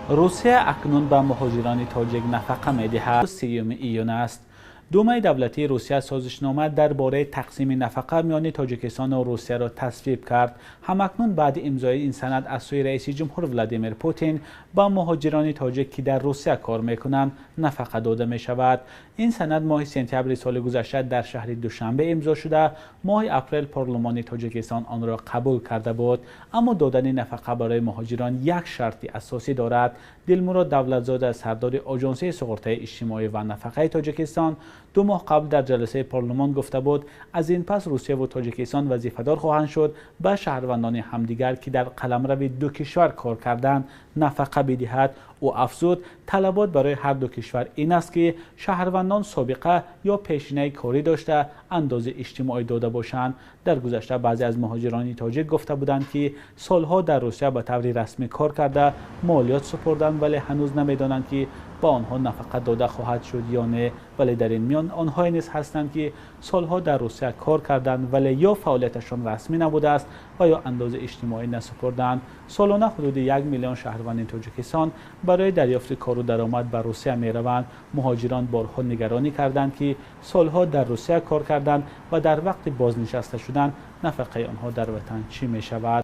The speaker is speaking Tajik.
Русия акнун ба муҳоҷирони тоҷик нафақа медиҳад. 30 июн аст. Думаи давлатии Русия созишнома дар бораи тақсими нафақа миёни Тоҷикистону Русияро тасвиб кард. Ҳамакнун баъди имзои ин санад аз сӯи раиси ҷумҳур Владимир Путин ба муҳоҷирони тоҷик, ки дар Русия кор мекунанд, нафақа дода мешавад. Ин санад моҳи сентябри соли гузашта дар шаҳри Душанбе имзо шуда, моҳи апрел парлумони Тоҷикистон онро қабул карда буд. Аммо додани нафақа барои муҳоҷирон як шарти асосӣ дорад. Дилмурод Давлатзода, сардори Оҷонсии суғуртаи иҷтимоӣ ва нафақаи Тоҷикистон, 2 моҳ қабл дар ҷаласаи парлумон гуфта буд, аз ин пас Русия ва Тоҷикистон вазифадор хоҳанд шуд ба шаҳрвандони ҳамдигар, ки дар қаламрави ду кишвар кор карданд, нафақа бидиҳад. Ӯ афзуд, талабот барои ҳар ду кишвар ин аст, ки шаҳрвандон собиқа ё пешинаи корӣ дошта, андози иҷтимоӣ дода бошанд. Дар гузашта баъзе аз муҳоҷирони тоҷик гуфта буданд, ки солҳо дар Русия ба таври расмӣ кор карда, молиёт супурданд, вале ҳанӯз намедонанд, ки ба онҳо нафақа дода хоҳад шуд ё не. Вале дар ин миён онҳое низ ҳастанд, ки солҳо дар Русия кор карданд, вале ё фаъолияташон расмӣ набудааст ва ё андози иҷтимоӣ насупурданд. Солона ҳудуди 1 миллион шаҳрванди Тоҷикистон барои дарёфти кору даромад ба Русия мераванд. Муҳоҷирон борҳо нигаронӣ карданд, ки солҳо дар Русия кор карданд ва дар вақти бознишаста шудан нафақаи онҳо дар ватан чӣ мешавад.